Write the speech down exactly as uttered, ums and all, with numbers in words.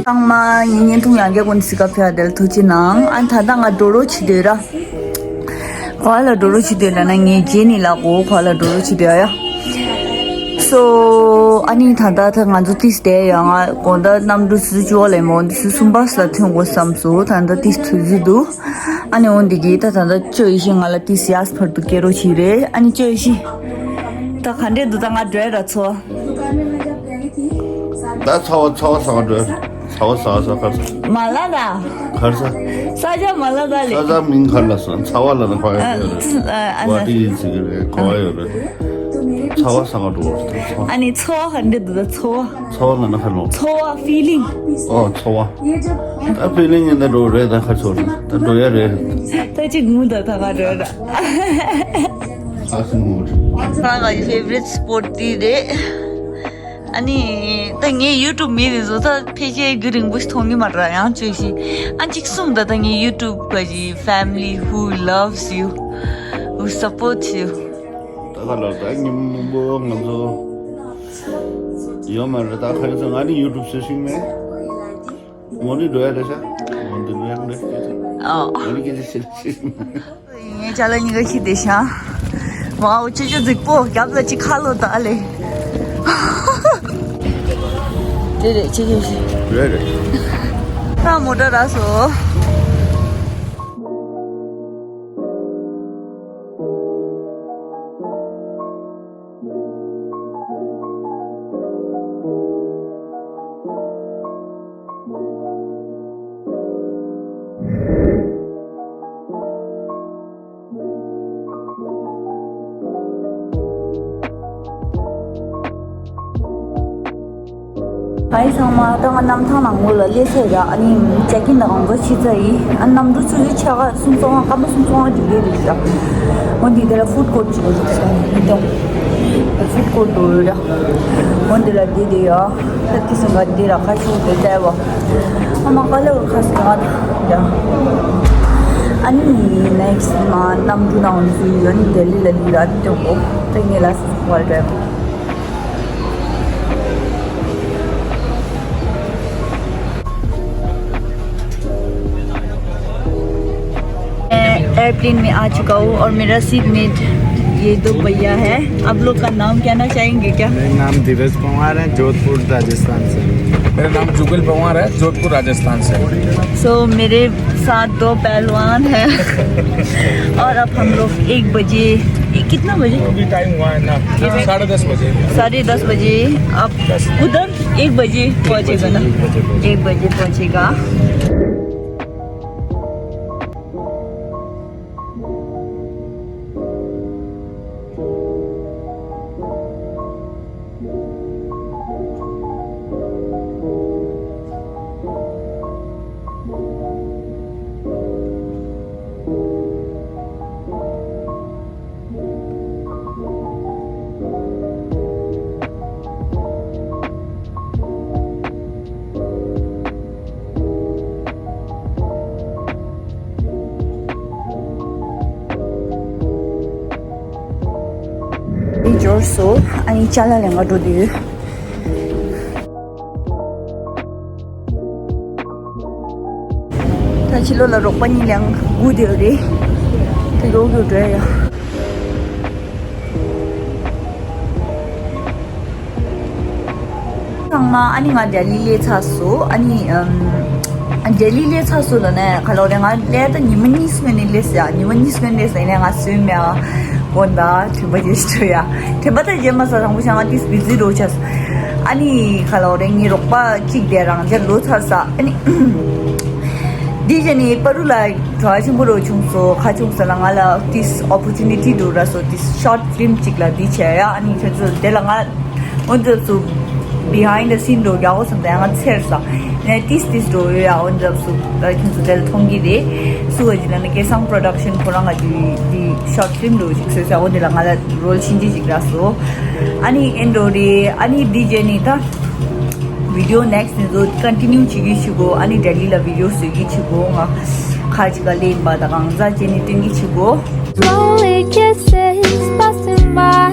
ཚང་མ་ངའི་བརྙན་ཐུང་ཡང་བསྐྱར་ཀུན་གཟིགས་སྐབས་ཕེབས་པ་དེ་ལ་ཐུགས་རྗེ་གནང་། ཨ་ད་ལྟ་ང་འགྲོ་རོགས་བྱེད་དུས་ར། ག་ལ་འགྲོ་རོགས་བྱེད་དུས་ལ་ན་ངའི་རྗེས་ནི་ལ་གོ་ག་ལ་འགྲོ་རོགས་བྱེད་དུས་ཨ་ཡ། སོ་ཨ་ནི་ད་ལྟ་ད་ང་ཚོ་ཏིས་དེ་ཡང་ང་དགོང་དག་གནམ་གྲུ་སུ་བཅུ་བ་ལས་མོ་སུ་གསུམ་པ་ས་ཐོན་དགོས་བསམ་སོ། ད་ལྟ་ཏིས་དུས་ཚོད་འདུག་ཨ་ནི་འོན་ཏེ་གི་ད་ད་ལྟ་ཅོ་ཡི་ཤི་ང་ལ་ཏིས་ཡ་སི་ཕར་དུ་སྐྱེ་རོགས་བྱེད་རེད། ཨ་ནི་ཅོ་ཡི་ཤི་ད་ག་འདྲས་འདུག་ད་ང་འགྲོ་ཡ་ར་ཚོ། ད་ཚ་བ་ཚ་བ་ཟ་ག་འགྲོ། ཚ་བ་ཟ་ཟ་གར་ཟ། མ་ལ་ད། གར་ཟ། ས་ཆ་མ་ལ་ད་ལེ། ས་ཆ་མིང་གར་ལ་ཟ། ཚ་བ་ལ་ན་གོ་ཡ་ཡོད་རེད། ཨ་ཨ་ན། བ་ཏི་ཡིན་ཟེར་གི་རེད། གོ་བ་ཡོད་རེད། ཚ་བ་ཟ་ག་འགྲོ། ཚ་བ། ཨ་ནི་ཚོ་བ་ག་འདྲ་འདུག་ད་ཚོ་བ། ཚ་བ་ལ་ན་ག་ལོ། ཚོ་བ་ཕི་ལིང་། ཨོ་ཚོ་བ། ད་ཕི་ལིང་ཡིན་ད་འགྲོ་རེད། ད་ག་ཚོ་རེད། ད་འགྲོ་ཡ་རེད། ད་ཅིག་ངུ་ད་ད་ག་འགྲོ་ད། ཨ་སི་ངུ། ང་གི་ཕེ་ཝ་རི་ཊི་སི་པོ་ཊི་དེ་རེད། ཨ་ནི། ད་ངའི་ཡུ་ཊུབ་མི་རེ་ཟོ་ད་ཕལ་ཆེར་རྒྱུན་རིང་པོ་ཞིག་མཐོང་གི་མ་རེད་ཡང་བཅོས་ཤིག་ཨ་གཅིག་གསུངས་ད་ད་ངའི་ཡུ་ཊུབ་ག་ཅི་family who loves you, who supports you. ད་ག་ལ་ད་ཉིན་མོ་མང་པོ་ང་ཚོ་ཡོད་མ་རེད། ད་ག་རེ་ཟེར་ང་ནི་ཡུ་ཊུབ་བཟོ་ཤིག་མེད། ངོ་ནི་འགྲོ་ཡ་རེད་ཤག་ངོ་འདི་འགྲོ་ཡ་རེད་ཤག་ཨོ། ང་ནི་སྐད་ཆ་བཤད་ཤིག་ངའི་ཅ་ལག་གཉིས་ཀ་ཤི་བསྡད་ཤག་ཝའོ་ཅོ་ཅོ་རྫིག་པོ་རྒྱབ་ལ་ཅིག་ཁ་ལོ་ད་ལེ། དེ་རེད་ཅི་ཅི་ཞིག་རེད་རེད། ད་མོ་ཊ་རག་སོང་། ཨའི་ཚང་མ་ད་ང་གནམ་ཐང་ནང་ལོགས་ལ་སླེབས་ཚར་ཡ། ཨ་ནི་ཅེག་ཨིན་དང་གང་ག་ཕྱི་ཚར་ཡིན། ཨ་གནམ་གྲུ་ཆུ་ཚོད་ཕྱེད་ཀ་སུམ་ཅུ་སོ་ལྔ་སྐར་མ་སུམ་ཅུ་སོ་ལྔ་འགྲིག་གི་རེད་ཤག་འོ་འདི་དེ་ལ་ཧྥུཌ་ཀོརཊ་ཅིག་ཡོད་རེད་ཤག་མི་འདུག་ཧྥུཌ་ཀོརཊ་འགྲོ་ཡོད་ར། འོ་འདི་ལ་བསྡད་བསྡད་ཡ། ད་དེ་སང་ག་འདི་ལ་ཁ་ཤུགས་དེ་བཙལ་བ། ཨ་མ་ཀ་ལ་བ་ཁ་སང་ང་ད་ཡ། ཨ་ནི་ནེག་སི་མ་གནམ་གྲུ་ནང་འཛུལ་ཡོད་ནི་ལྡི་ལི་ལ་ལི་ར་དེ་འོ་དེ་ངེད་ལ་སི་ཀོལ་འདྲ། मैं एयरप्लेन में आ चुका हूँ और मेरा सीट मेट ये दो भैया है। आप लोग का नाम कहना चाहेंगे क्या? मेरा नाम धीरज पवार है, जोधपुर राजस्थान से। मेरा नाम जुगल पवार है, जोधपुर राजस्थान से। सो मेरे साथ दो पहलवान हैं। और अब हम लोग एक बजे, ये कितना बजे? अभी टाइम हुआ है ना, साढ़े दस बजे। साढ़े दस बजे। अब उधर एक बजे पहुंचेगा ना? एक बजे पहुंचेगा। འབྱོར་སོང་། ཨ་ནི་ཅ་ལག་ལེན་ག་འགྲོ་འདོད་ཡོད། ད་ཕྱི་ལོགས་ལ་རོགས་པ་གཉིས་ལེན་སྒུག་བསྡད་ཡོད་རེད། དེ་རོགས་རྒྱུག་འགྲོ་ཡ། ཚང་མ་ཨ་ནི་ང་ལྡི་ལི་སླེབས་ཚར་སོང་། ཨ་ནི་ཨམ། ལྡི་ལི་སླེབས་ཚར་སོང་ལ་ནས་ག་ལོག་རེད། ང་སླེབས་ད་ཉི་མ་གཉིས་སྔོན་ནས་སླེབས་ཡ། ཉི་མ་གཉིས་སྔོན་སླེབས་ཡིན་ནས་ང་སུན་མེད་ཨ། དགོངས་དག་དྲན་པ་བརྗེད་ཤོར་ཡ། དྲན་པ་ད་བརྗེད་མ་ས་དང་པོ་ཆ་ང་ཏིས་བི་ཛི་རོ་ཆ། ཨ་ནི་ག་ལོག་རེད། ངའི་རོགས་པ་གཅིག་དེ་རང་ཅག་ལོ་ཚར་ས། ཨ་ནི་འདི་བྱས་ནས་པ་རུ་ལ་གྲོགས་ཆེན་པོ་རོ་བྱུང་སོང་། ཁ་བྱུང་ས་ལ་ང་ལ་ཏིས་ཨོ་པོར་ཅུ་ནི་ཊི་འདུག་ར་སོ། ཏིས་ཤོར་ཊི་ཕི་ལིམ་གཅིག་ལ་འདི་བྱས་ཡ། ཨ་ནི་ཁྱོད་ཚོ་དེ་ལ་ང་འོན་ཏེ་སུ་བི་ཧའིན་ཌི་ད་སིན་འགྲོ་རྒྱག་འོ་སམ་ད་ཡང་ང་ཚེར་ས་ནས་ཏིས་ཏིས་འགྲོ་ཡོད་ཡ། འོན་ཏེ་སུ་ད་ཁྱོད་ཚོ་དེ་ལ་མཐོང་གི་རེད། སུ་བ་ཅི་ལ་ནི་སྐལ་བཟང་པྲོ་ཌག་ཤན་ཁོ་རང་ང་འདི་འདི་ཤོར་ཊི་ཕི་ལིམ་འགྲོ་ཞིག་བཟོས་ས། འོ་དེ་ལ་ང་ལ་རོལ་ཤིན་ཅི་ཞིག་རག་སོང་། ཨ་ནི་ཨེ་འགྲོ་རེད། ཨ་ནི་འདི་བྱས་ནི་ད་བི་ཌི་ཡོ་ནེག་སི་ནི་ཚོ་ཀོན་ཊི་ནིའུ་བྱེད་ཀྱི་བྱེད་དགོས། ཨ་ནི་ལྡི་ལི་ལ་བི་ཌི་ཡོ་བཟོ་གི་བྱེད་དགོས། ང་ཁ་ཅིག་ག་ལེན་པ་ད་གང་ཟག་བྱས་ནི་སྟོན་གི་བྱེད་དགོས། Lonely kisses passing by.